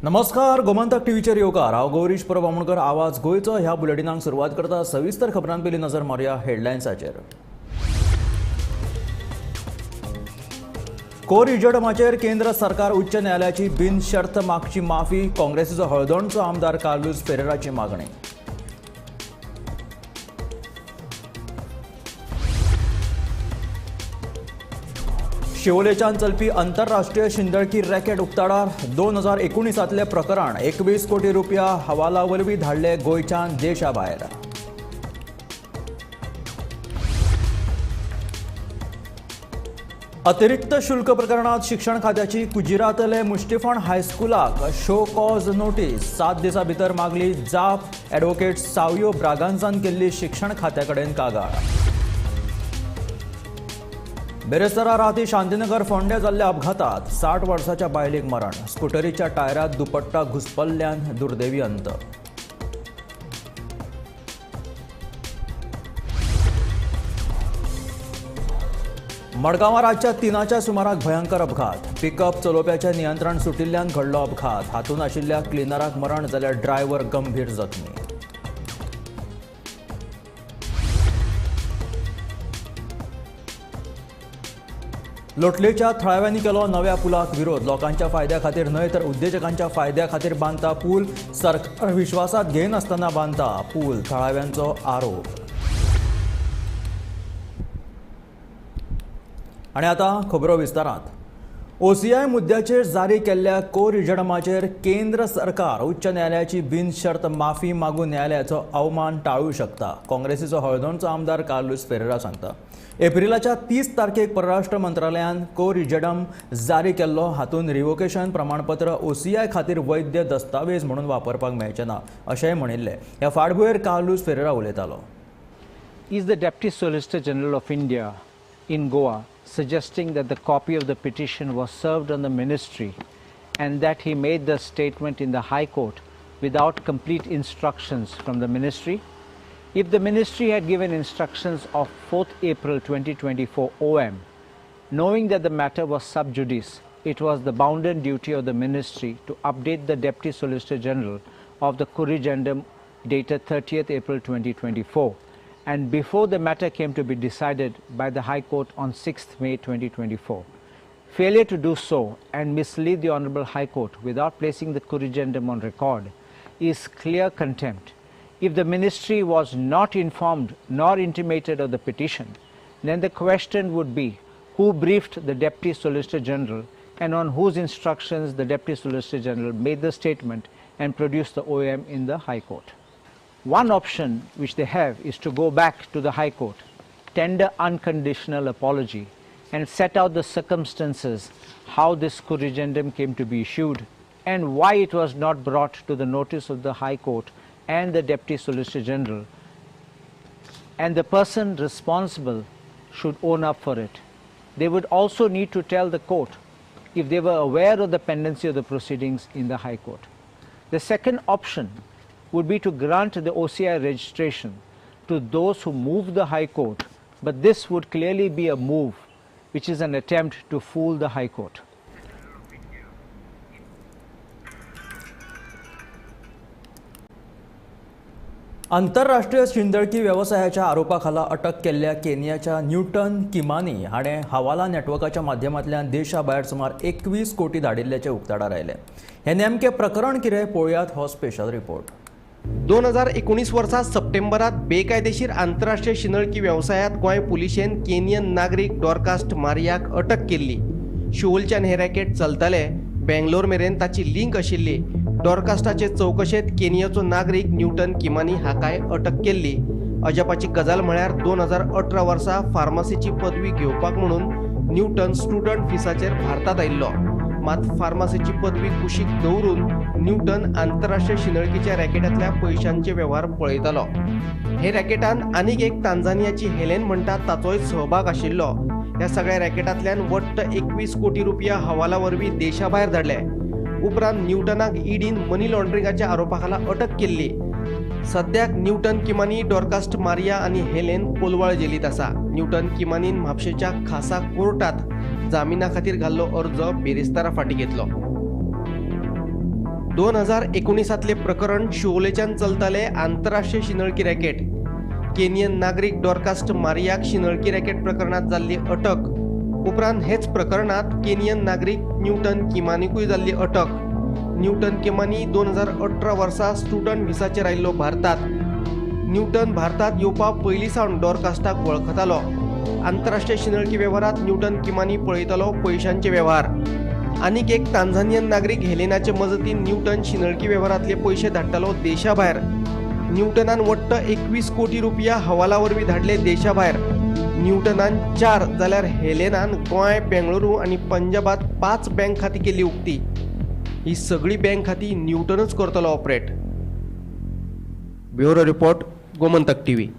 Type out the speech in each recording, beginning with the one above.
नमस्कार, गोमंतक टीव्हीचेर येवकार. हांव गौरीश परब आमोणकर. आवाज गोंयचो ह्या बुलेटिनाक सुरवात करता. सविस्तर खबरां पयलीं नजर मारुया हेडलायन्साचेर. कोरिजडमाचेर केंद्र सरकार उच्च न्यायालयाची बिनशर्त मागची माफी, काँग्रेसीचो हळदोणचो आमदार कार्लूस फेरेराची मागणी. शिवोलेच्यान चलपी आंतरराष्ट्रीय शिंदळकी रॅकेट उक्ताडार. 2019 प्रकरण 21 कोटी रुपया हवाला वरवीं धाडले गोंयच्यान देशा भायर. अतिरिक्त शुल्क प्रकरणात शिक्षण खात्याची कुजिरातले मुष्टिफण हायस्कुलाक शो कॉज नोटीस, 7 दिसां भितर मागली जाप. ॲडव्होकेट सावयो ब्रागांझान केल्ली शिक्षण खात्या कडेन कागाळ. बेरेस्तारा राती शांतीनगर फोंड्या जाल्ल्या अपघातात 60 वर्साच्या बायलेक मरण. स्कुटरीच्या टायरात दुपट्टा घुसपल्ल्यान दुर्दैवी अंत. मडगांवां रातच्या 3च्या सुमाराक भयंकर अपघात. पिकअप चलोवप्याचें नियंत्रण सुटिल्ल्यान घडलो अपघात. हातूंत आशिल्ल्या क्लिनराक मरण जाल्यार ड्रायव्हर गंभीर जखमी. लोटलेच्या थळाव्यांनी केलो नव्या पुलाक विरोध. लोकांच्या फायद्या खातीर न्हय तर उद्देजकांच्या फायद्या खातीर बांदता पूल. सरकार विश्वासात घेनासतना बांदता पूल, थळाव्यांचो आरोप. आनी आतां खबरो विस्तारांत. ओसीआय मुद्द्याचेर जारी केल्ल्या कोरिजडमाचेर केंद्र सरकार उच्च न्यायालयाची बिनशर्त माफी मागून न्यायालयाचो अवमान टाळू शकता, काँग्रेसीचो हळदोणचो आमदार कार्लूस फेरेरा सांगता. एप्रिलाच्या 30 तारखेक परराष्ट्र मंत्रालयान कोरिजडम जारी केल्लो. हातूंत रिवोकेशन प्रमाणपत्र ओसीआय खातीर वैद्य दस्तावेज म्हणून वापरपाक मेळचें ना अशेंय म्हणिल्लें. ह्या फाटभुंयेर कार्लूस फेरेरा उलयतालो. Is the Deputy Solicitor General of India in Goa suggesting that the copy of the petition was served on the ministry and that he made the statement in the High Court without complete instructions from the ministry? If the ministry had given instructions of 4th April 2024 OM, knowing that the matter was sub judice, it was the bounden duty of the ministry to update the Deputy Solicitor General of the corrigendum dated 30th April 2024. And before the matter came to be decided by the High Court on 6th May 2024. Failure to do so and mislead the Honorable High Court without placing the corrigendum on record is clear contempt. If the ministry was not informed nor intimated of the petition, then the question would be who briefed the Deputy Solicitor General and on whose instructions the Deputy Solicitor General made the statement and produced the OM in the High Court. One option which they have is to go back to the High Court, tender unconditional apology and set out the circumstances how this corrigendum came to be issued and why it was not brought to the notice of the High Court and the Deputy Solicitor General, and the person responsible should own up for it. They would also need to tell the court if they were aware of the pendency of the proceedings in the High Court. The second option would be to grant the OCI registration to those who move the High Court, but this would clearly be a move which is an attempt to fool the High Court. आंतरराष्ट्रीय शिंदळकी वेवसायाच्या आरोपाखाला अटक केल्ल्या केनियाच्या Newton Kimani हाणें हवाला नेटवर्काच्या माध्यमांतल्यान देशा भायर सुमार 21 कोटी धाडिल्ल्याचें उक्ताडार आयलें. हें नेमकें प्रकरण कितें पळोवयात हो स्पेशल रिपोर्ट. 2019 वर्सा सप्टेंबरात बेकायदेशीर आंतरराष्ट्रीय शिंदळकी वेवसायांत गोंय पुलिशेन केनियन नागरीक डॉर्कास्ट मारियाक अटक केल्ली. शिवोलच्यान हे रॅकेट चलताले, बेंगलोर मेरेन ताची लिंक आशिल्ली. डॉर्कास्टाचे चवकशेंत केनियाचो नागरीक न्यूटन किमानी हाकाय अटक केल्ली. अजापाची गजाल म्हळ्यार 2018 वर्सा फार्मासीची पदवी घेवपाक म्हणून न्यूटन स्टुडंट फिसाचेर भारतांत आयिल्लो. मात फार्मासीची पदवी कुशीक दवरून न्यूटन आंतरराष्ट्रीय शिंदळकीच्या रॅकेटांतल्या पयशांचे वेव्हार पळयतालो. हे रॅकेटान आनीक एक तांजानियाची हेलेन म्हणटा ताचोय सहभाग आशिल्लो. ह्या सगळ्या रॅकेटांतल्यान वट्ट 21 कोटी रुपया हवाला वरवीं देशा भायर धाडले. उपरांत न्यूटनाक ईडीन मनी लॉन्ड्रिंगाच्या आरोपा खाला अटक केल्ली. सद्याक न्यूटन किमानी, डॉर्कास्ट मारिया आनी हेलेन कोलवाळ जेलींत आसा. न्यूटन किमानीन म्हापशेच्या खासा कोर्टात जामिना खातीर घाल्लो अर्ज बेरेस्तारा फाटीं घेतलो. 2019तले प्रकरण शिवोलेच्यान चलताले आंतरराष्ट्रीय शिंदळकी रॅकेट. केनियन नागरीक डॉर्कास्ट मारियाक शिंदळकी रॅकेट प्रकरणात जाल्ली अटक. उपरांत हेच प्रकरणात केनियन नागरीक न्यूटन किमानीकूय जाल्ली अटक. न्यूटन किमानी 2018 वर्सा स्टुडंट व्हिसाचेर आयिल्लो भारतात. न्यूटन भारतात येवपा पयलीं सावन डॉर्कास्टाक वळखतालो. आंतरराष्ट्रीय शिंदळकी वेव्हारात न्यूटन किमानी पळयतालो पयशांचे वेव्हार. आनीक एक तांझानियन नागरीक हेलेनाचे मजतीन न्यूटन शिंदळकी वेव्हारांतले पयशे धाडटालो देशा भायर. न्यूटनान वट्ट 21 कोटी रुपया हवाला वरवीं धाडले देशा भायर. न्यूटनान 4 जाल्यार हेलेनान गोंय, बेंगळुरू आनी पंजाबात 5 बँक खाती केली उक्ती. ही सगळी बँक खाती न्यूटनच करतलो operate. Bureau report, Gomantak TV.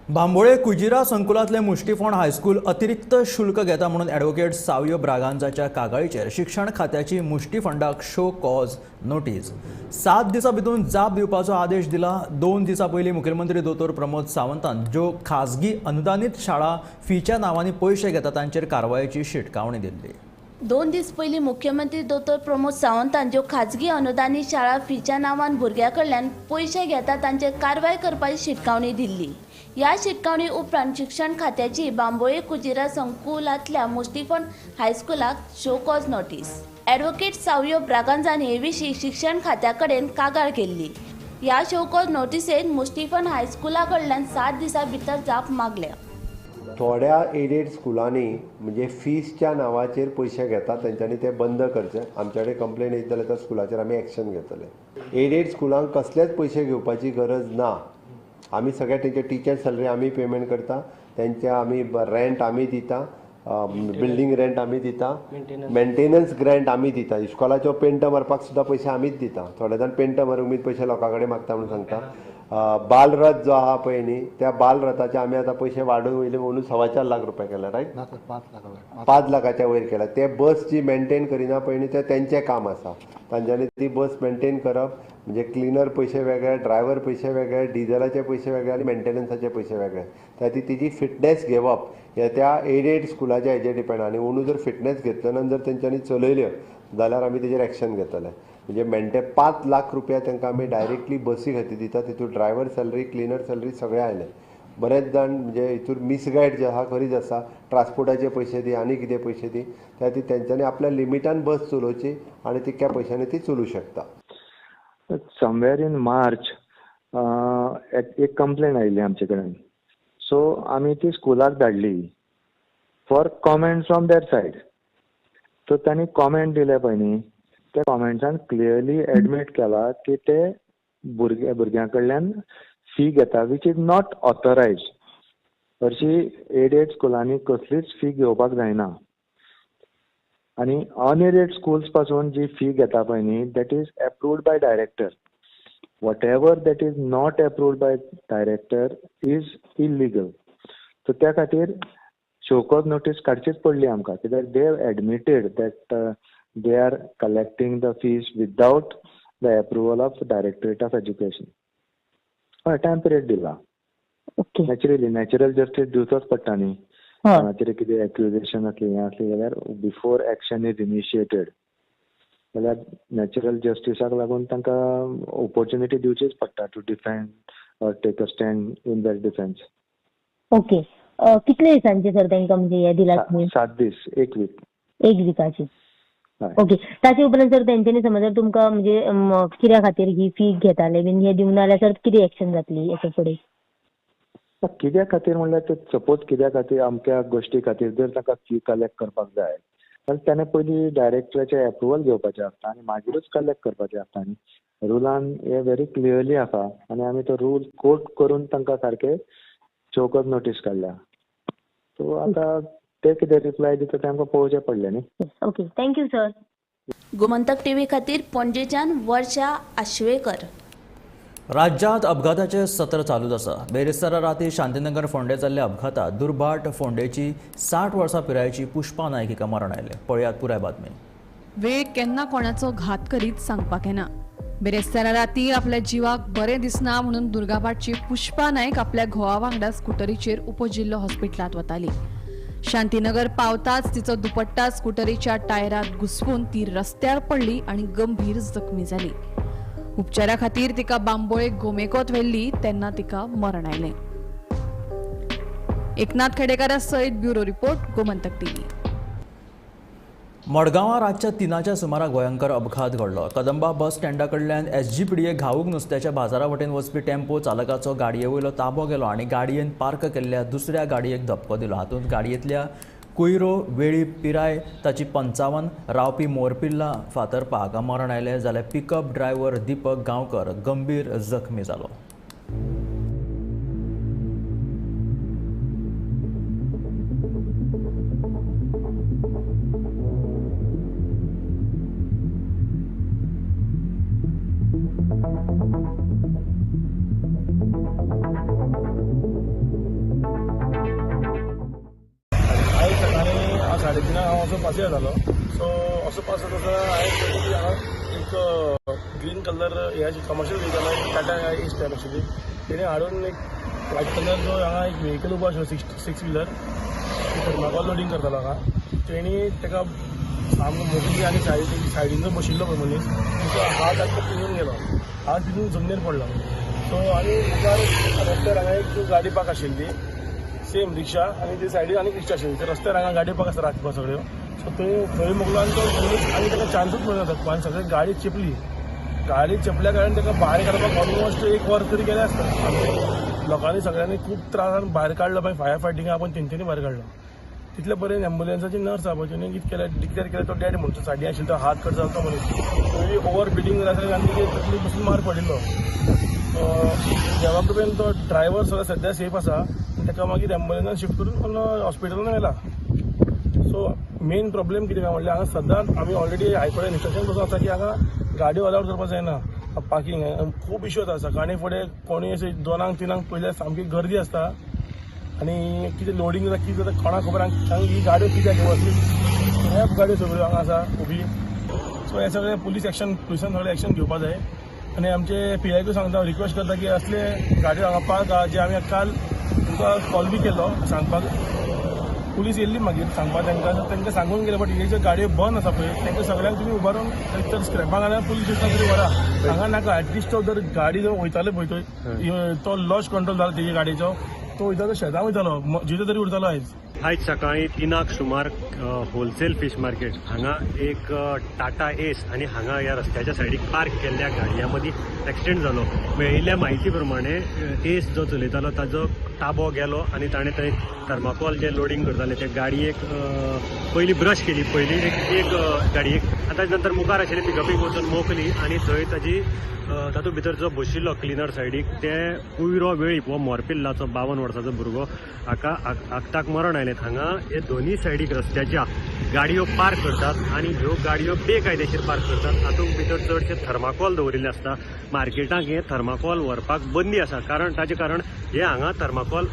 Bambolim Kujira संकुलांतले मुष्टिफोंड हायस्कूल अतिरिक्त शुल्क घेता म्हणून ॲडव्होकेट सावियो ब्रागांजाच्या कागाळीचेर शिक्षण खात्याची मुष्टिफंडाक शो कॉज नोटीस. 7 दिसां भितर जाप दिवपाचो आदेश दिला. 2 दिसां पयलीं मुखेलमंत्री दोतोर प्रमोद सावंतान ज्यो खाजगी अनुदानीत शाळा फीच्या नांवांनी पयशे घेता तांचेर कारवायेची शिटकावणी दिल्ली. 2 दीस पयलीं मुख्यमंत्री दोतोर प्रमोद सावंतान ज्यो खाजगी अनुदानीत शाळा फीच्या नांवान भुरग्यां कडल्यान पयशे घेता तांचेर कारवाय करपाची शिटकावणी दिल्ली. ह्या शिटकावणी उपरांत शिक्षण खात्याची Bambolim Kujira संकुलांतल्या मुष्टिफोंड हायस्कुलाक show cause notice. Advocate Savio ब्रागांजान हे विशीं शिक्षण खात्या कडेन कागाळ केल्ली. ह्या शो कॉज नोटीसेन मुष्टिफोंड हायस्कुला कडल्यान 7 दिसां भितर जाप मागल्या. थोड्या एडेड स्कुलांनी म्हणजे फीसच्या नांवाचेर पयशे घेतात, तेंच्यांनी ते बंद करचे. आमचे कडेन कंप्लेन येत जाल्यार त्या स्कुलाचेर आमी एक्शन घेतले. एडेड स्कुलांक कसलेच पयशे घेवपाची गरज ना. आमी सगळे तेंचे टिचर सॅलरी आमी पेमेंट करता, तेंचे आमी रेंट आमी दिता, बिल्डींग रेंट आमी दिता, मेंटेनन्स ग्रँट आमी दिता. इस्कॉलाच्यो पेंट मारपाक सुद्दां पयशे आमीच दिता. थोडे जाण पेंट मारूंक बी पयशे लोकां कडेन मागता म्हणून सांगता. बालरथ जो आहा पळय न्ही, त्या बालरथाचे आमी आतां पयशे वाडोवन वयले म्हणून 4.25 लाख रुपया केला, रायट? 5 लाखाच्या वयर केला. ते बस जी मेंटेन करिना पळय न्ही, ते तेंचें काम आसा. तांच्यांनी ती बस मेंटेन करप म्हणजे क्लिनर पयशे वेगळे, ड्रायव्हर पयशे वेगळे, डिझलाचे पयशे वेगळे आनी मेंटेनन्साचे पयशे वेगळे. त्या खातीर तेजी फिटनेस घेवप हे त्या एडेड स्कुलाच्या हेजेर डिपेंड. आनी अंदू जर फिटनेस घेतलो ना, जर तेंच्यांनी चलयल्यो जाल्यार आमी तेजेर एक्शन घेतले. म्हणजे मेंटे 5 लाख रुपया तांकां आमी डायरेक्टली बसी खातीर दिता. तितून ड्रायव्हर सॅलरी, क्लिनर सॅलरी सगळें आयलें. बरेच जाण म्हणजे हितून मिसगायड जे आहा खरीच आसा, ट्रान्सपोर्टाचे पयशे दी आनी कितें पयशे दी. त्या खातीर तेंच्यांनी आपल्या लिमिटान बस चलोवची आनी तितक्या पयशांनी ती चलोवं शकता. समवेर इन मार्च एक कंप्लेन आयिल्ली आमचे कडेन. सो आमी ती स्कुलाक धाडली for comment from their side. So तांणी कॉमेंट दिले पळय न्ही, त्या कॉमेंट्सान क्लियरली एडमीट केला की ते भुरग्यां कडल्यान फी घेता which is not authorised. हरशीं एडेड स्कुलांनी कसलीच फी घेवपाक जायना आनी अनएडेड स्कुल्स पासून जी फी घेता पळय न्ही, that is approved by director. Whatever that is not approved by director is illegal. So त्या खातीर शो कॉज नोटीस काडचीच पडली आमकां, कित्याक they have admitted that they are collecting the fees without the approval of directorate of education. हय, time period दिला. Naturally natural justice दिवचोच पडटा न्ही. कोणाचेर कितें एक्युजेशन आसली हें आसली जाल्यार बिफोर एक्शन is initiated जाल्यार नॅचरल जस्टिसाक लागून तांकां ऑपॉर्च्युनिटी दिवचीच पडटा to defend or take a stand in their defence. Okay, कितले दिसांचे सर तांकां म्हणजे हें दिला तुमी? 7 दीस, 1 वीक. 1 विकाची. ओके, ताचे उपरांत सर तेंच्यांनी समज जर तुमकां म्हणजे कित्या खातीर ही फी घेताले बीन हे दिवना जाल्यार सर कितें एक्शन जातली हेच्या फुडें? कित्या खातीर म्हणल्यार ते सपोज कित्या खातीर अमक्या गोश्टी खातीर जर तांकां फी कलेक्ट करपाक जाय जाल्यार ताणें पयलीं डायरेक्टराचें एप्रुवल घेवपाचें आसता आनी मागीरूच कलेक्ट करपाचें आसता न्ही. रुलान हें व्हेरी क्लियरली आसा आनी आमी तो रूल कोट करून तांकां सारकें शो कॉज नोटीस काडल्या. सो आतां ते कितें रिप्लाय दिता तें आमकां पळोवचें पडलें न्ही. Okay, thank you sir. Gomantak TV खातीर पणजेच्यान वर्षा आश्वेकर. राज्यांत अपघाताचे सत्र चालूच आसा. बेरेस्तारा राती शांतीनगर फोंडे जाल्ल्या अपघातात दुर्भाट फोंडेची 60 वर्सां पिरायेची पुष्पा नायक हिका मरण आयलें. पळयात पुराय बातमी. वेळ केन्ना कोणाचो घात करीत सांगपाक येना. बेरेस्तारा राती आपल्या जिवाक बरें दिसना म्हणून दुर्गाभाटची पुष्पा नायक आपल्या घोवा वांगडा स्कुटरीचेर उपजिल्लो हॉस्पिटलांत वताली. शांतीनगर पावताच तिचो दुपट्टा स्कुटरीच्या टायरात घुसपून ती रस्त्यार पडली आनी गंभीर जखमी जाली. उपचारा खातीर तिका बांबोळे गोमेकॉत व्हेल्ली तेन्ना तिका मरण आयलें. एकनाथ खेडेकारा सयत ब्युरो रिपोर्ट, गोमंतक टीव्ही. मडगांवां रातच्या 3च्या सुमाराक भयंकर अपघात घडलो. कदंबा बस स्टँडा कडल्यान एसजीपीडीए घाऊक नुस्त्याच्या बाजारा वटेन वचपी टेम्पो चालकाचो गाडये वयलो ताबो गेलो आनी गाडयेन पार्क केल्ल्या दुसऱ्या गाडयेक धपको दिलो. हातूंत गाडयेंतल्या कुयरो वेळीप पिराय ताची 55 रावपी मोरपिल्ला फातर्पा हाका मरण आयलें, जाल्यार पिकअप ड्रायव्हर दीपक गांवकर गंभीर जखमी जालो. 3:30 हांव असो पासय जालो. सो असो पास जाता हांवें पळयलें की हांगा एक ग्रीन कलर हे commercial vehicle Tata S type आशिल्ली, तेणें हाडून एक व्हायट कलर जो हांगा एक व्हेकल उबो आशिल्लो सिक्स व्हिलर थर्माकोल लोडींग करतालो हांगा, तेणी ताका सामको मोखली आनी सायडीन जो बशिल्लो पळय मनीस ताचो हात आतां पिंजून गेलो, हात पिंजून जमनीर पडलो. सो आनी मुखार रस्त्यार हांगा एक गाडी पार्क आशिल्ली, सेम रिक्षा, आनी ते सायडीन आनी रिक्षा आशिल्ली. रस्त्यार हांगा गाडी पार्क आसा रातभर सगळ्यो. सो थंय थंय मोगलो आनी तो मनीस आनी ताका चान्सूच मेळना धपको आनी सगळे गाडी चेपली. गाडी चेपल्या कारणान ताका भायर काडपाक ऑलमोस्ट 1 वर तरी गेलें आसता. लोकांनी सगळ्यांनी खूब त्रासान भायर काडलो, मागीर फायर फायटिंगा आपण तेंच्यांनी भायर काडलो. तितले पर्यंत एम्बुलन्साची नर्स आहा पळय तिणें कितें केलें, डिक्लेर केलें तो डेड म्हणून. सायडीन आशिल्लो तो हात कट जालो तो मनीस थंय ओवर बिटींग जालें आनी तेजी तकली पसून मार पडिल्लो. देवा कृपेन तो ड्रायव्हर सगळो सद्या सेफ आसा. ताका मागीर एम्बुलन्सान शिफ्ट करून हॉस्पिटलान व्हेला. सो मेन प्रॉब्लेम कितें काय म्हणल्यार हांगा सदांच आमी ऑलरेडी हायकोर्टान इन्स्ट्रक्शन पसून आसा की हांगा गाडयो अलावड करपाक जायना. पार्किंग खूब इश्यू जाता. सकाळीं फुडें कोणूय अशें 2-3 पयल्यार सामकी गर्दी आसता आनी कितें लोडींग जाता कितें जाता कोणाक खबर हांगा ही गाडयो कित्याक ह्या गाडयो सगळ्यो हांगा आसा उबी. सो हें सगळें पुलीस एक्शन, पुलिसान सगळें एक्शन घेवपाक जाय. आनी आमचे पी आयकूय सांगता, रिक्वेस्ट करता की असले गाडयो हांगा पार्क आहा जे आमी काल तुमकां कॉल बी केलो सांगपाक, पुलीस येयल्ली मागीर सांगपाक तांकां, तांकां सांगून गेले. बट हे जे गाडयो बंद आसा पळय तांकां सगळ्यांक तुमी उबारून एक तर स्क्रॅपाक घाला, पुलीस स्टेशनाक तरी व्हरा, हांगा नाका. एटलिस्ट तो जर गाडी जर वयताले पळय तो लॉस कंट्रोल जाला तेजे गाडयेचो, तो वयता तो शेतां वयतालो, जितो तरी उरतालो. आयज आयज सकाळीं 3 सुमार होलसेल फीश मार्केट हांगा एक टाटा एस आनी हांगा ह्या रस्त्याच्या सायडीक पार्क केल्ल्या गाडयां मदीं एक्सिडेंट जालो. मेळिल्ल्या म्हायती प्रमाणे एस जो चलयतालो ताजो ताबो गेलो आनी ताणें थंय थर्माकोल जे लोडींग करताले ते गाडयेक पयलीं ब्रश केली, पयलीं एक गाडयेक, आनी ताजे नंतर मुखार आशिल्ले पिकअपीक वचून मोखली आनी थंय ताजी तातूंत भितर जो बशिल्लो क्लिनर सायडीक ते कुयरो वेळीप हो मोरपिल्लाचो 52 वर्साचो भुरगो हाका आक्ताक मरण आयलें. हांगा हे दोनूय सायडीक रस्त्याच्या गाडयो पार्क करतात आनी ह्यो गाडयो बेकायदेशीर पार्क करतात. तातूंत भितर चडशे थर्माकोल दवरिल्ले आसता. मार्केटाक हे थर्माकोल व्हरपाक बंदी आसा, कारण ताचें कारण हे हांगा थर्माकोल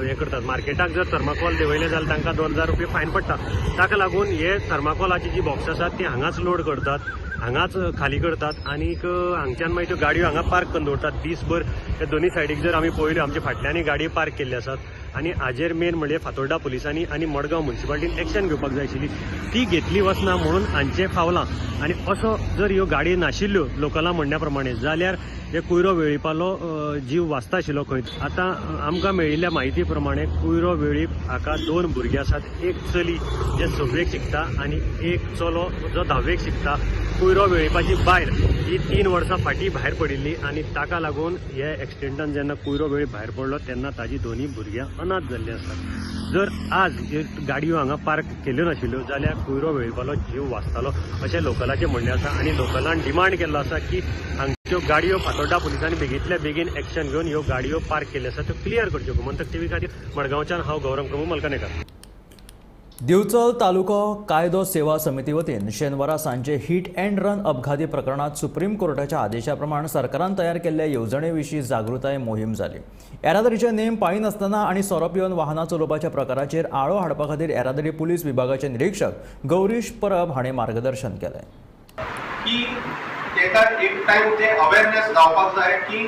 हें करतात. मार्केटाक जर थर्माकोल देंवयलें जाल्यार तांकां 2000 रुपया फायन पडटा. ताका लागून हे थर्माकोलाची जी बॉक्स आसात ती हांगाच लोड करतात, हांगाच खाली करतात आनीक हांगच्यान मागीर त्यो गाडयो हांगा पार्क करून दवरतात दीसभर. त्या दोनूय सायडीक जर आमी पळयल्यो आमच्या फाटल्यानूय गाडयो पार्क केल्ल्यो आसात. आनी हाजेर मेन म्हणजे फातोर्डा पुलिसांनी आनी मडगांव म्युनिसिपालिटीन एक्शन घेवपाक जाय आशिल्ली, ती घेतली वचना म्हणून हांचें फावलां. आनी असो जर ह्यो गाडयो नाशिल्ल्यो लोकलां म्हणण्या प्रमाणे जाल्यार हे कुयरो वेळीपालो जीव वाचता आशिल्लो खंय. आतां आमकां मेळिल्ल्या म्हायती प्रमाणे कुयरो वेळीप हाका 2 भुरगीं आसात, एक चली जे 6वेक शिकता आनी एक चलो जो 10वेक शिकता. कुयरो वेळीपाची बायल ही 3 वर्सां फाटीं भायर पडिल्ली आनी ताका लागून हे एक्सिडेंटान जेन्ना कुयरो वेळीप भायर पडलो तेन्ना ताजी दोनूय भुरग्यां अनाथ जाल्लीं आसात. जर आज गाडयो हांगा पार्क केल्यो नाशिल्ल्यो जाल्यार कुयरो वेळीपालो जीव वाचतालो अशें लोकलाचें म्हणणें आसा. आनी लोकलान डिमांड केल्लो आसा की हांगच्यो गाडयो फातोर्डा पुलिसांनी बेगींतल्या बेगीन एक्शन घेवन ह्यो गाडयो पार्क केल्यो आसा त्यो क्लियर करच्यो. गोमंतक टीव्ही खातीर मडगांवच्यान हांव गौरव प्रभू मलकनेकर. दिवचल तालुको कायदो सेवा समिती वतीन शेनवारा सांजे हिट अँड रन अपघाती प्रकरणात सुप्रीम कोर्टाच्या आदेशा प्रमाण सरकारान तयार केल्ल्या येवजणे विशीं जागृताय मोहीम जाली. येरादारीचे नेम पाळिनासतना आनी सोरो पिवन वाहनां चलोवपाच्या प्रकाराचेर आळो हाडपा खातीर येरादारी पुलीस विभागाचे निरीक्षक गौरीश परब हांणी मार्गदर्शन केलें. की तेका एक टायम ते अवेरनेस जावपाक जाय की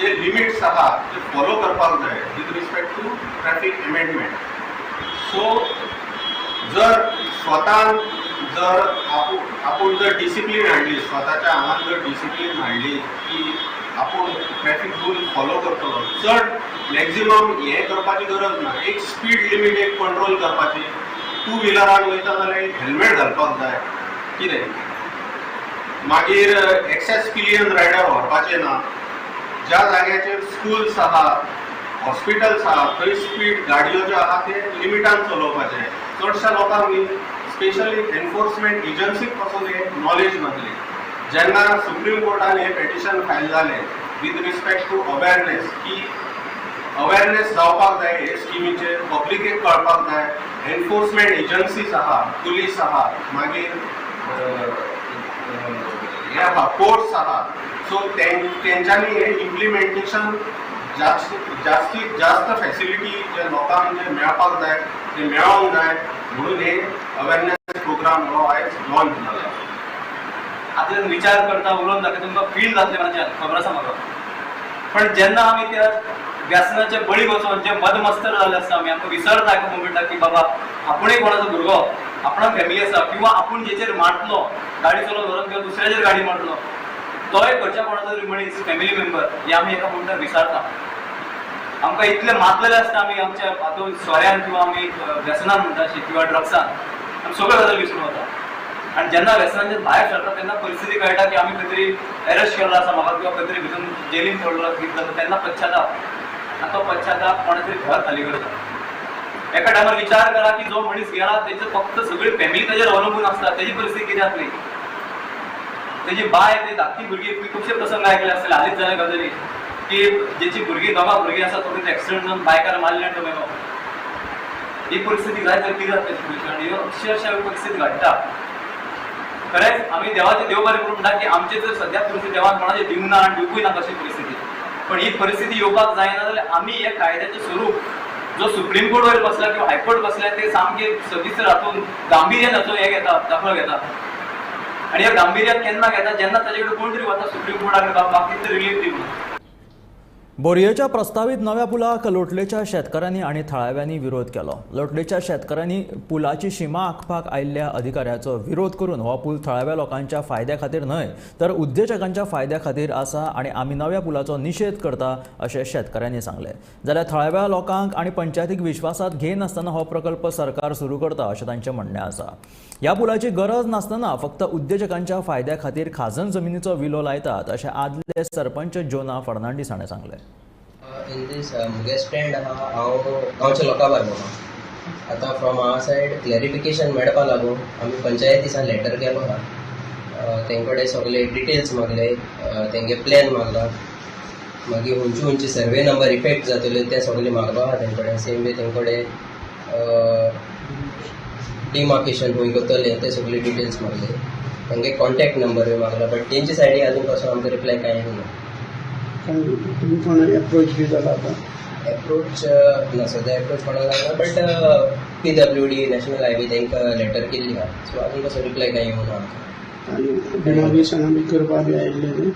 जे लिमिट्स आहा ते फॉलो करपाक जाय with respect to traffic amendment. So जर स्वतान जर आपूण जर डिसिप्लीन हाडली, स्वताच्या आंगान जर डिसिप्लीन हाडली की आपूण ट्रॅफिक रूल फॉलो करतलो, चड मॅक्झिमम हें करपाची गरज ना. एक स्पीड लिमीट एक कंट्रोल करपाची. टू व्हिलरान वयता जाल्यार एक हेल्मेट घालपाक जाय कितें, मागीर एक्सेस पिलियन रायडर व्हरपाचें ना. ज्या जाग्याचेर स्कुल्स आहा, हॉस्पिटल्स आहा, थंय स्पीड गाडयो ज्यो आहा ते लिमिटान चलोवपाचें. चडश्या लोकांक स्पेशली एनफोर्समेंट एजन्सीक पासून हे नॉलेज नासली. जेन्ना सुप्रीम कोर्टान हें पेटिशन फायल जालें विथ रिस्पेक्ट टू अवेरनेस, की अवेरनेस जावपाक जाय हे स्किमीचेर, पब्लिकेक कळपाक जाय. एनफोर्समेंट एजन्सीज आहा, पुलीस आहा, मागीर हे आहा, कोर्ट्स आहा. सो तेंच्यांनी हें इम्प्लिमेंटेशन जास्तीत जास्त फॅसिलिटी जे लोकांक जे मेळपाक जाय ते मेळोंक जाय म्हणून हे अवेरनेस प्रोग्राम हो आयज लॉन्च जाला. आतां विचार करता उलोवन दाखयता तुमकां फील जातलें मनाच्यान, खबर आसा म्हाका. पण जेन्ना आमी त्या व्यसनाचे बळी वचोन जे मदमस्तर जाल्ले आसता आमी, आमकां विसरता एका मोमेंटाक की बाबा आपूणय कोणाचो भुरगो, आपणाक फॅमिली आसा, किंवा आपूण जेचेर मारतलो गाडी चलोवन व्हरोन किंवा दुसऱ्याचेर गाडी मारतलो तोय घरच्या कोणाचो तरी मनीस, फॅमिली मेंबर, हे आमी एका मोमेंटाक विसरता. आमकां इतले मातलेले आसता आमी आमच्या हातून सोऱ्यान किंवा आमी व्यसनान म्हणटा अशी किंवा ड्रग्सान, आमी सगळ्यो गजाली विसरून वता. आनी जेन्ना व्यसनांच्या भायर सरता तेन्ना परिस्थिती कळटा की आमी खंय तरी एरेस्ट केल्लो आसा म्हाका, किंवा खंय तरी भितून जेलीन पडलो कितें जाता, तेन्ना पश्चाताप, आनी तो पश्चाताप कोणें तरी घर खाली करता. एका टायमार विचार करा की जो मनीस गेला तेचे फक्त सगळी फॅमिली ताजेर अवलंबून आसता, तेजी परिस्थिती कितें जातली, तेजी बायल, ती धाकटी भुरगीं. खुबशे प्रसंग आयकले आसतले हालींच जाले गजाली की जेची भुरगीं, दोगां भुरगीं आसा, तो कितें एक्सिडंट जावन बायकार मारले आनी तो मेलो. ही परिस्थिती जायत जाल्यार कितें जातलें सिट्युएशन? ह्यो अक्षरशा परिस्थिती घडटा. खरेंच आमी देवाचे देव बरें करूं म्हणटा की आमचे जर सद्या परिस्थिती देवान कोणाचे दिवंक ना आनी दिवपूय ना कशी परिस्थिती, पण ही परिस्थिती येवपाक जायना जाल्यार आमी हे कायद्याचें स्वरूप जो सुप्रीम कोर्ट वयर बसला किंवा हायकोर्ट बसला ते सामके सविस्तर हातून गांभिर्यान हाचो हे घेता, दाखलो घेता. आनी ह्या गांभिर्यान केन्ना घेता, जेन्ना ताजे कडेन कोण तरी वता सुप्रीम कोर्टा कडेन, बाबा म्हाका कितें रिलीफ दी म्हणून. बोरयेच्या प्रस्तावीत नव्या पुलाक लोटलेच्या शेतकारांनी आनी थळाव्यांनी विरोध केलो. लोटलेच्या शेतकारांनी पुलाची शिमा आंखपाक आयिल्ल्या अधिकाऱ्याचो विरोध करून हो पूल थळाव्या लोकांच्या फायद्या खातीर न्हय तर उद्देजकांच्या फायद्या खातीर आसा आनी आमी नव्या पुलाचो निशेध करता अशें शेतकारांनी सांगलें. जाल्यार थळाव्या लोकांक आनी पंचायतीक विश्वासात घेनासतना हो प्रकल्प सरकार सुरू करता अशें तांचें म्हणणें आसा. ह्या पुलाची गरज नासतना फक्त उद्देजकांच्या फायद्या खातीर खाजन जमिनीचो विलो लायतात अशें आदले सरपंच जोना फर्नांडीस हाणें सांगलें. इन दीस मुगे स्टँड आहा, हांव गांवच्या लोकां बारबर आहा. आतां फ्रॉम our side clarification मेळपा लागून आमी पंचायतीसान लेटर केलो आहा. तेंचे कडेन सगळे डिटेल्स मागले, तेंगे प्लॅन मागला, मागीर खंयचे खंयचे सर्वे नंबर इफेक्ट जातले ते सगळे मागलो आहा तेंचे कडेन. सेम वे तेंचे कडेन डिमार्केशन खंय करतले ते सगळे डिटेल्स मागले, तेंगे कॉन्टॅक्ट नंबरूय मागला, बट तेंचे सायडी अजून पासून आमकां रिप्लाय कांय येवंक ना. तुमी कोण एप्रोच बी जाला आतां? एप्रोच ना, सद्या एप्रोच कोणाक जावना, but PWD national highway तांकां लेटर केल्ली आहा. सो अजून कसो रिप्लाय कांय येवना आमकां. आनी डिमार्केशनां बी करपा बी आयिल्ले न्ही?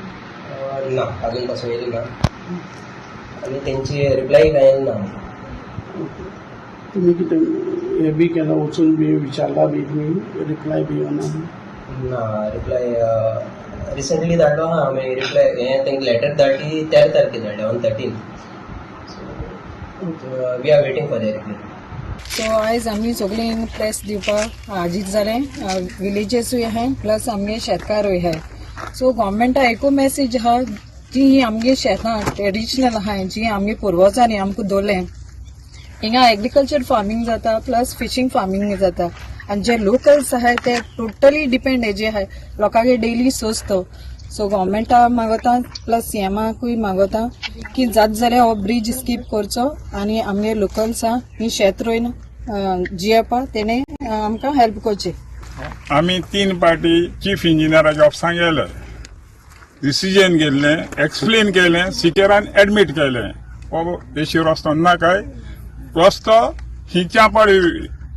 ना, अजून पासून येयलें ना आनी तेंची रिप्लाय कांय येयलें ना आमकां. तुमी कितें हें बी केलां, वचून बी विचारला बी तुमी, रिप्लाय बी येवना? ना, रिप्लाय रिसंटली धाडलो आहा आमी रिप्लाय. हें तांकां लेटर धाडली 13 तारखेर धाडली, on 13. So we are waiting for the reply. So आयज आमी सगळीं प्रेस दिवपाक हाजीर जाले. विलेजर्सूय आहाय प्लस आमगे शेतकारूय आहाय. सो गव्हर्मेंटा एकू मॅसेज आहा, जी ही आमगे शेतां ट्रेडिशनल आहाय, जी आमगे पुर्वजांनी आमकां दवरलें, हिंगा एग्रीकल्चर फार्मींग जाता प्लस फिशींग फार्मींग जाता. आनी जे लोकल्स आहाय ते टोटली डिपेंड हेजे आहाय, लोकांगे डेली सोर्स तो. सो गव्हर्मेंटा मागता प्लस सीएमाकूय मागता की जात जाल्यार हो ब्रीज स्कीप करचो आनी आमगे लोकल्सां ही शेत रोयन जियेवपा तेणे आमकां हेल्प करची. आमी 3 पार्टी चीफ इंजिनियराच्या ऑफिसांत गेले, डिसिजन घेतलें, एक्सप्लेन केलें, सिकेरान एडमीट केलें. हो एशी रस्तो नाकाय, रस्तो हिच्या पड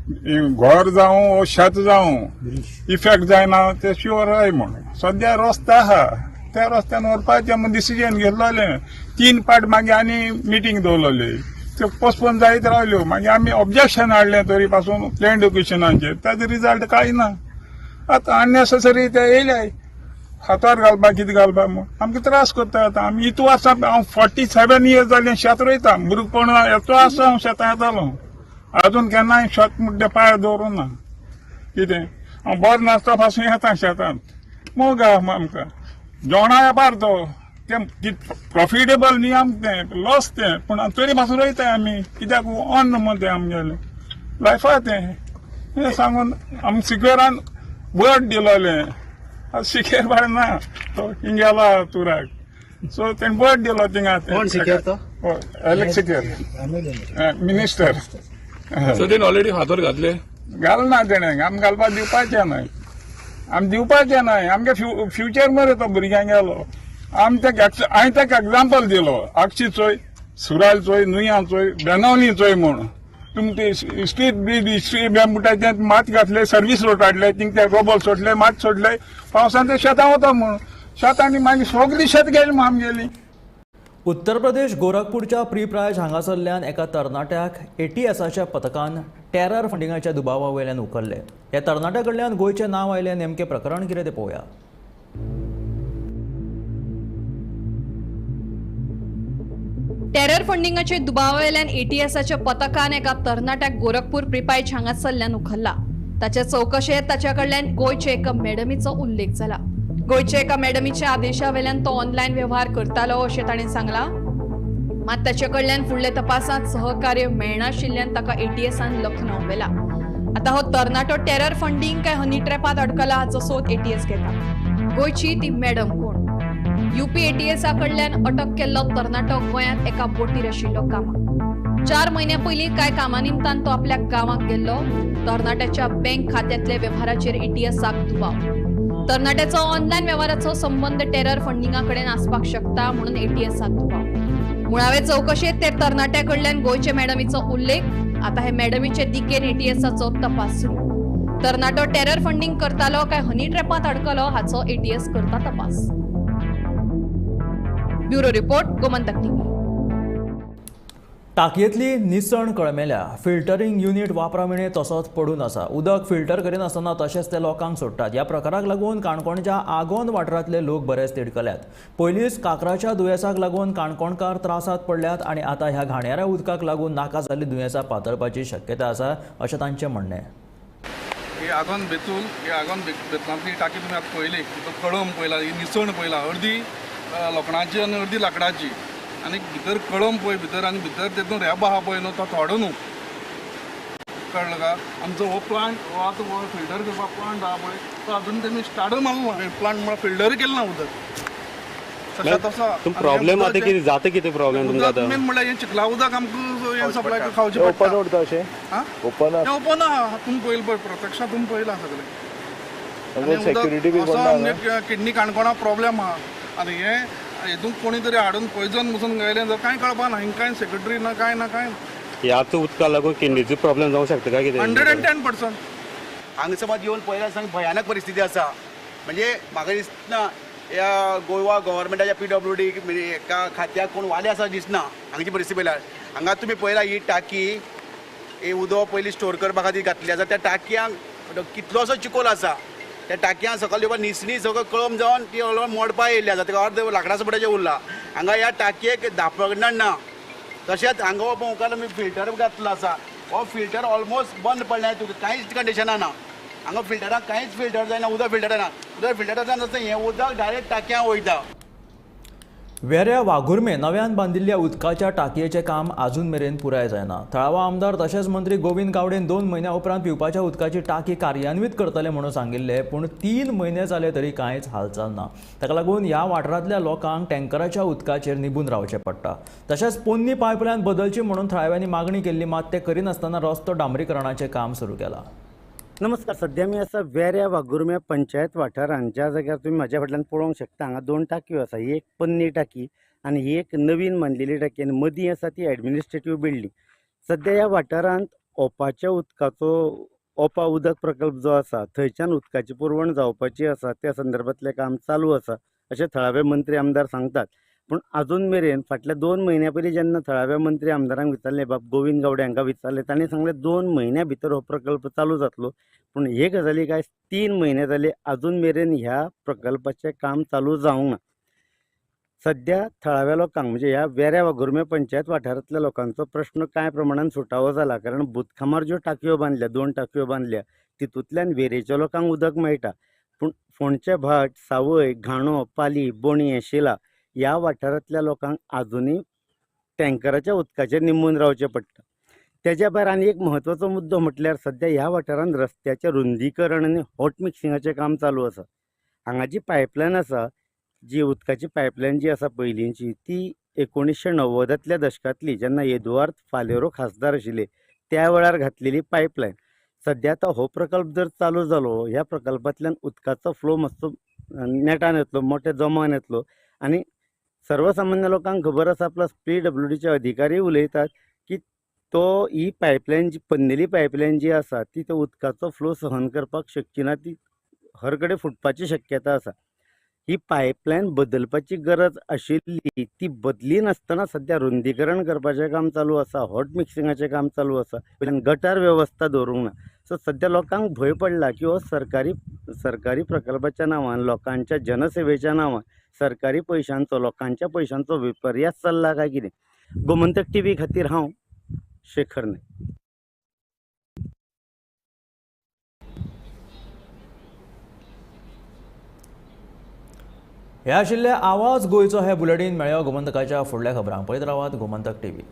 घर जावं शेत जावं इफेक्ट जायना ते शुअर आहाय म्हूण. सद्या रस्तो आहा त्या रस्त्यान व्हरपाचें म्हूण डिसिजन घेतलेलें. 3 पार्ट मागीर आनी मिटींग दवरलेली, त्यो पोस्टपोन जायत रावल्यो. मागीर आमी ऑब्जेक्शन हाडलें तरी पासून लँड एक्विजिशनाचेर, ताजो रिजल्ट कांय ना. आतां अननेसेसरी ते येयले हातार घालपाक कितें घालपाक म्हूण आमकां त्रास करता. आतां आमी इतू वर्सां, हांव 47 इयर्स जालें शेत रोयता, भुरगेपण येतो आसा हांव शेतां येतालो, अजून केन्नाय शेत म्हणटा पांय दवरूं ना. कितें हांव बरो नासता पासून येता शेतांत, मोग आहा आमकां. जेवणा वेपार तो तें प्रॉफिटेबल न्ही आमकां, तें लॉस तें, पूण तरी पासून रोयताय आमी, कित्याक अन्न म्हण तें आमगेलें लायफा तें. हें सांगून आमी सिक्वेरान वर्ड दिलोलें, सिकेर बाय ना तो हिंग गेला तुराक, सो तेणें वर्ड दिलो थिंगा. कोण सिकेर तो? एलेक्स सिकेर मिनिस्टर. सो तेणें ऑलरेडी फातर घातले? घालना तेणें, आमी घालपाक दिवपाचें न्हय, आमी दिवपाचें न्हय. आमगे फ्युचर मरे तो भुरग्यांक गेलो. आमी तेका हांवें तेका एग्जाम्पल दिलो, आगशी चोय, सुरायल चोय, नुया चोय, बेनावली चोय म्हूण. तुमी ते स्ट्रीट ब्रिज स्ट्रीट म्हणटा ते मात घातले, सर्वीस रोड हाडले, थिंग ते रोबोट सोडले, मात सोडले, पावसान ते शेतां वता म्हूण, शेतांनी मागीर सगळीं शेत गेली म्हूण आमगेली. उत्तर प्रदेश गोरखपूरच्या प्रीप्रायज हांगासरल्यान एका तरणाट्याक एटीएसाच्या पथकान टेरर फंडिंगाच्या दुबावा वयल्यान उखल्ले. ह्या तरणाट्या कडल्यान गोंयचें नांव आयलें. नेमकें प्रकरण कितें तें पळोवया. टेरर फंडिंगाचे दुबावावेल्यान एटीएसाच्या पथकान एका तरणाट्याक गोरखपूर प्रिपायज हांगासरल्यान उखल्ला. ताच्या चवकशेंत ताच्या कडल्यान गोंयचे एका मॅडमीचो उल्लेख जाला. गोंयच्या एका मॅडमीच्या आदेशावेल्यान तो ऑनलायन व्यवहार करतालो अशें ताणें सांगलां. मात ताचे कडल्यान फुडल्या तपासांत सहकार्य मेळनाशिल्ल्यान ताका एटीएसान लखनौ व्हेला. आतां हो तरणाटो टेरर फंडींग काय हनी ट्रॅपांत अडकला हाचो सोद एटीएस घेता. गोंयची ती मॅडम कोण? युपी एटीएसा कडल्यान अटक केल्लो तरणाटो गोंयांत एका बोटीर आशिल्लो कामाक. 4 म्हयन्यां पयलीं कांय कामा निमतान तो आपल्या गांवाक गेल्लो. तरणाट्याच्या बँक खात्यांतल्या वेव्हाराचेर एटीएसाक दुबाव. तरणाट्याचो ऑनलायन वेव्हाराचो संबंद टेरर फंडिंगा कडेन आसपाक शकता म्हणून एटीएसाक दुबाव. मुळावे चवकशेंत ते तरणाट्या कडल्यान गोंयचे मॅडमीचो उल्लेख. आतां हे मॅडमीचे दिकेन एटीएसाचो तपास सुरू. तरणाटो टेरर फंडींग करतालो काय हनी ट्रॅपांत अडकलो हाचो एटीएस करता तपास. Bureau report, Gomantak TV. टाकयेंतली निसण कळमेल्या. फिल्टरींग युनिट वापरा विणें तसोच पडून आसा. उदक फिल्टर करिनासतना तशेंच ते लोकांक सोडटात. ह्या प्रकाराक लागून काणकोणच्या आगोंद वाठारांतले लोक बरेच तिडकल्यात. पयलींच काकराच्या दुयेंसाक लागून काणकोणकार त्रासांत पडल्यात आनी आतां ह्या घाणयाऱ्या उदकाक लागून नाका जाल्ली दुयेंसां पातळपाची शक्यता आसा अशें तांचें म्हणणें. ही आगोंद बेतूल, ही आगोंद बेतलांतली टाकी तुमी आतां पळयली, कळम पळयला, ही निसण पळयला, अर्दी लोखणाची आनी अर्दी लांकडाची, आनी भितर कळम पळय भितर, आनी भितर तेतून रेबो आहा पळय न्हू तो थोडो न्हू, कळ्ळो का? आमचो हो प्लांट हो आतां हो फिल्टर करपाक प्लांट आहा पळय तो अजून तेमी स्टार्टूय मारलो ना, प्लांट म्हळ्यार फिल्टर केलें ना उदक. तशें प्रॉब्लेम आतां कितें जाता, कितें प्रॉब्लेम तुमकां आतां? मेन म्हळ्यार हें चिखला उदक आमकां हें सप्लाय खावचें पडटा. ओपन उरता अशें? ओपन हें ओपन आहा, तुमी पळयलें पळय प्रत्यक्षांत तुमी पळयलां सगळें. सेक्युरिटी बी असो आमगे किडनी काणकोणा प्रॉब्लेम आहा आनी हें हेतून कोणी तरी हाडून पॉयजन बसून गेलें जाल्यार कांय कळपा ना, हिंगा कांय सेक्रेटरी ना, कांय ना, कांय ना. ह्याच उदका लागून किडनीचो प्रॉब्लेम जावंक शकता काय कितें? 110%. हांगा समज येवन पळयल्यार सांग भयानक परिस्थिती आसा. म्हणजे म्हाका दिसना ह्या गोवा गव्हर्मेंटाच्या PWD एका खात्याक कोण वाले आसा दिसना हांगची परिस्थिती पळयल्यार. हांगा तुमी पळयला ही टाकी ही उदक पयलीं स्टोर करपा खातीर घातली आसा, त्या टाकयांक कितलोसो चिकोल आसा, त्या टाकयां सकयल येवपा निसणी सगळो कळम जावन ती मोडपा येयल्ली आसा, ताका अर्द लांकडां सुपड्याचें उरला. हांगा ह्या टाकयेक धांपण ना, तशेंच हांगा हो मुखार आमी फिल्टर घातलो आसा, हो फिल्टर ऑलमोस्ट बंद पडला, तुका कांयच कंडिशनां ना. हांगा फिल्टराक कांयच फिल्टर जायना, उदक फिल्टर जायना, उदक फिल्टर जायना हें उदक डायरेक्ट टाकयां वयता. वेऱ्या वाघुर्मे नव्यान बांदिल्ल्या उदकाच्या टाकयेचें काम आजून मेरेन पुराय जायना. थळावा आमदार तशेंच मंत्री गोविंद गावडेन 2 म्हयन्या उपरांत पिवपाच्या उदकाची टाकी कार्यान्वीत करतले म्हणून सांगिल्लें, पूण 3 म्हयने जाले तरी कांयच हालचाल ना. ताका लागून ह्या वाठारांतल्या लोकांक टँकराच्या उदकाचेर निबून रावचें पडटा. तशेंच पोन्नी पायपलायन बदलची म्हणून थळाव्यांनी मागणी केल्ली, मात ते करिनासतना रस्तो डांबरीकरणाचें काम सुरू केलां. नमस्कार, सध्या मी आसा वेऱ्या वाघुर्म्या पंचायत वाठारांत, ज्या जाग्यार तुमी म्हज्या फाटल्यान पळोवंक शकता हांगा 2 टाकयो आसा. ही एक पन्नी टाकी आनी ही एक नवीन बांदलेली टाकी आनी मदीं आसा ती एडमिनिस्ट्रेटीव बिल्डींग. सध्या ह्या वाठारांत ओपाच्या उदकाचो ओपा उदक प्रकल्प जो आसा थंयच्यान उदकाची पुरवण जावपाची आसा, त्या संदर्भांतलें काम चालू आसा अशें थळावे मंत्री आमदार सांगतात. पूण आजून मेरेन फाटल्या 2 म्हयन्या पयलीं जेन्ना थळाव्या मंत्री आमदारांक विचारलें, बाब गोविंद गावडे हांकां विचारलें, तांणी सांगलें 2 म्हयन्या भितर हो प्रकल्प चालू जातलो. पूण हे गजालीक आयज 3 म्हयने जाले, आजून मेरेन ह्या प्रकल्पाचें काम चालू जावंक ना. सद्या थळाव्या लोकांक म्हणजे ह्या वेऱ्या वाघुर्मे पंचायत वाठारांतल्या लोकांचो प्रश्न कांय प्रमाणान सुटावो जाला, कारण बुतखामार ज्यो टाकयो बांदल्या, 2 टाकयो बांदल्या, तितूंतल्यान वेरेच्या लोकांक उदक मेळटा. पूण फोंडचे भाट, सावय, घाणो, पाली, बोणये, शिला ह्या वाठारांतल्या लोकांक आजुनूय टँकराच्या उदकाचेर निंबून रावचें पडटा. तेज्या भायर आनी एक म्हत्वाचो मुद्दो म्हटल्यार सद्या ह्या वाठारांत रस्त्याचें रुंदीकरण आनी हॉट मिक्सिंगाचें काम चालू आसा. हांगा जी पायपलायन आसा, जी उदकाची पायपलायन जी आसा पयलींची, ती 1990तल्या दशकांतली, जेन्ना एदुआर्द फालेरो खासदार आशिल्ले त्या वेळार घातलेली पायपलायन. सद्या आतां हो प्रकल्प जर चालू जालो, ह्या प्रकल्पांतल्यान उदकाचो फ्लो मातसो नेटान येतलो, मोठ्या जोमान येतलो आनी सर्वसामान्य लोकांक खबर आसा, प्लस PWDचे अधिकारी उलयतात की तो ही पायपलायन जी पन्नेली पायपलायन जी आसा ती तो उदकाचो फ्लो सहन करपाक शक्य ना, ती हर कडेन फुटपाची शक्यता आसा. ही पायपलायन बदलपाची गरज आशिल्ली, ती बदली नासतना सद्या रुंदीकरण करपाचें काम चालू आसा, हॉट मिक्सिंगाचें काम चालू आसा, वयल्यान गटार वेवस्था दवरूंक ना. सो सद्या लोकांक भंय पडला की हो सरकारी प्रकल्पाच्या नांवान, लोकांच्या जनसेवेच्या नांवान सरकारी पयशांचो, लोकांच्या पयशांचो विपर्यास चल्ला काय कितें. गोमंतक टीव्ही खातीर हांव शेखर नायक. हे आशिल्ले आवाज गोंयचो हे बुलेटीन. मेळ्ळ्या गोमंतकाच्या फुडल्या खबरांक पळयत रावात गोमंतक टीव्ही.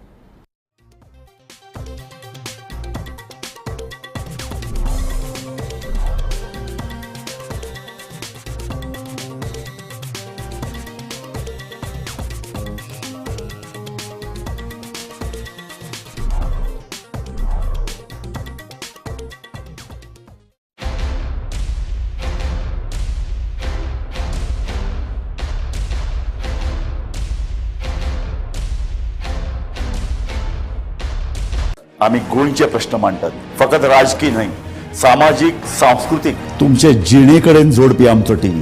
आमी गोंयचे प्रश्न मांडटात, फकत राजकीय न्हय, सामाजीक, सांस्कृतीक, तुमचे जिणे कडेन जोडपी आमचो टीव्ही,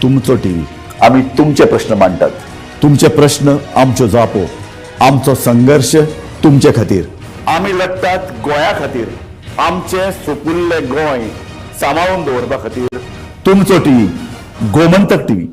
तुमचो टीव्ही. आमी तुमचे प्रश्न मांडटात, तुमचे प्रश्न आमच्यो जापो, आमचो संघर्श तुमचे खातीर. आमी लढटात गोंया खातीर, आमचें सुपुल्लें गोंय सांबाळून दवरपा खातीर. तुमचो टीव्ही, गोमंतक टीव्ही.